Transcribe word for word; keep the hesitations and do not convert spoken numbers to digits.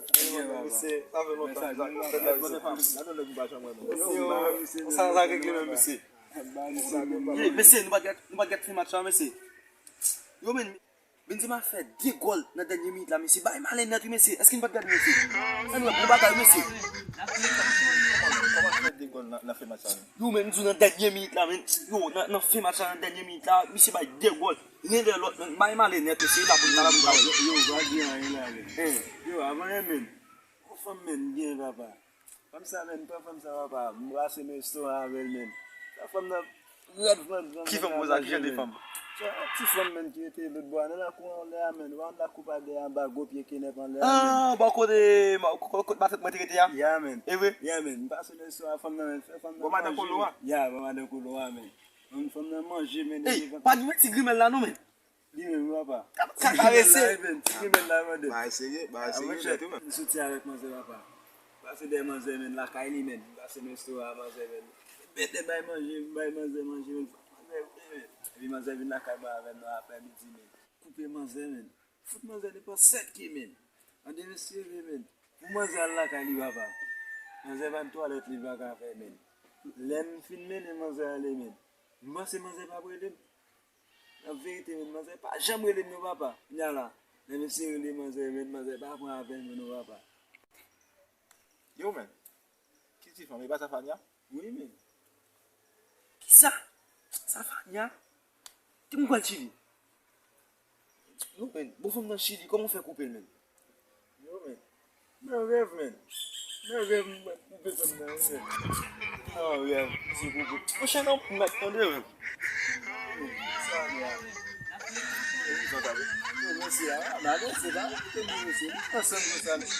Mesye, sa fè lontan. Sa fè lontan. Sa fè lontan. Sa fè lontan. Mesye, nou pa t gad, nou pa t gad fin match la, mesye. Yo, men, Benzema fè de gòl nan dènye minit la, mesye. Bay malè nèt, wi, mesye. Èske n pa t gade, mesye? Ann wè, bon bagay, wi, mesye. Kòman fè de gòl nan, nan fen match la, men? Yo, men, m di w nan dènye minit la, men. Yo, nan, nan fen match la, nan dènye minit la, misye bay de gòl. Yen dèyè lòt, men. Bay malè nèt, mesye. La pou n, la pou n. Yo, yo, pa di anyen la, men. Yo, avan, men. Yon fanm, men, gen, papa. Fanm sa, men, pran fanm sa, papa. M pase nan restoran avè l, men. Sa fanm nan rèd, rèd, rèd. Ki fanm konsa ki jan de fanm? Sa, yon ti fanm, men, ki rete lòt bò a, nan lakou an lè a, men. Ou wè lakou pa dèyè anba gwo pye kenèp anlè a, men. Ah, bò kote, kote, kote matant mwen te rete a? Ya, men. E vre? Ya, men. M pase nan restoran fanm nan, men. Fè fanm nan manje, men. Bò madan kolo a? Ya, bò madan kolo a, men. Fanm nan manje, men. Ey, pa di mwen ti grimèl la, non, men. Li menm, papa. Ka, ka karese. Ti grimèl la, men. Bagay serye, bagay serye nèt, wi, men. M soti avèk manzè, papa. Pase dèyè manzè, men, lakay li, men. Pase nan restoran manzè, men. Mete bay manje, bay manzè manje, men. Manzè, men. Epi manzè vin lakay mwen avè m nan aprèmidi, men. Koupe manzè, men. Fout manzè depann sèt ke, men. An demen sere, men. Pou manzè al lakay li, papa. Manzè pa gen twalèt li pa ka fè, men. Lè m fin mennen manzè ale, men. M panse manzè p ap rele m. Nan verite, men, manzè pa janm rele m non, papa. Kounya la, lè mesye rele manzè, men, manzè pa pran apèl mwen non, papa. Yo, men, ki ti fanm, e pa Safania? Wi, men. Kisa? Safania? Te m pral Chili. Non, men, bon fanm nan Chili, kòman w fè koupe l, men? Yo, men. Nan rèv, men. Nan rèv, mwen koupe fanm nan, men. Nan rèv, ti koupe. Monchè, nan mèt, tande, men. Sa, men. Yo, mesye, a, a, nan, mesye, pa kite m, mesye. Ansanm konsa, men.